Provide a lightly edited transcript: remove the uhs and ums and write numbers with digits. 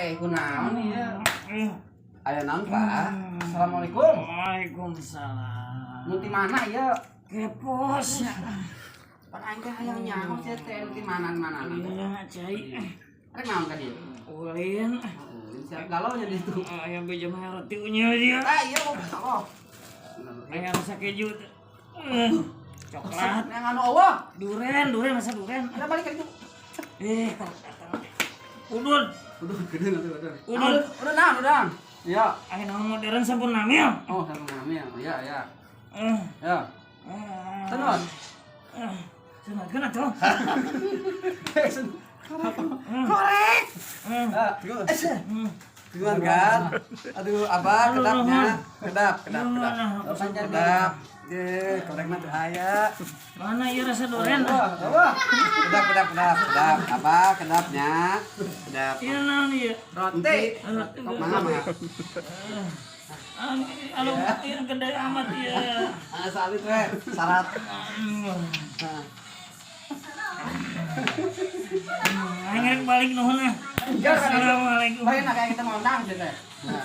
Eh, kunaon ieu? Aya naon, Pak? Assalamualaikum. Waalaikumsalam. Nu ti mana ieu? Kepos. Pan aing teh hayang nyaho sia teh nu ti mana-mana teh. Iya, cai. Rek naon ka dieu? Ulin. Oh, siap galau nya di situ. Ayam beja mah roti unyil dia. Ah, iya, oh. Ayam rasa keju. Eh, coklat. Yang anu eueuh. Duren, duren rasa duren. Kita balik ka ditu. Eh, udud. Udah, gede atuh, udah. Udah. Udah naon, udah. Iya. Ayo naon modern sampurna mil. Oh, sama namanya. Iya, iya. Eh, Ya. eh. Senot. Eh, senot kan atuh. Korek. Eh, Ah, Gimana kan? Aduh, Abah, kedapnya. Kedap, kedap, kedap. Kedap. Ye, korek mah teu aya. Mana ieu rasa duren? Wah, wah. Kedap, kedap, kedap, kedap. Abah, kedapnya. Kedap. Ieu naon ieu? Roti. Mangga, mangga. Anu, ieu gede amat ieu. Ah, salit we, syarat. Nah. Aing rek balik, nuhun ah. Assalamualaikum. Bae, kayak kita ngondang sih teh. Nah.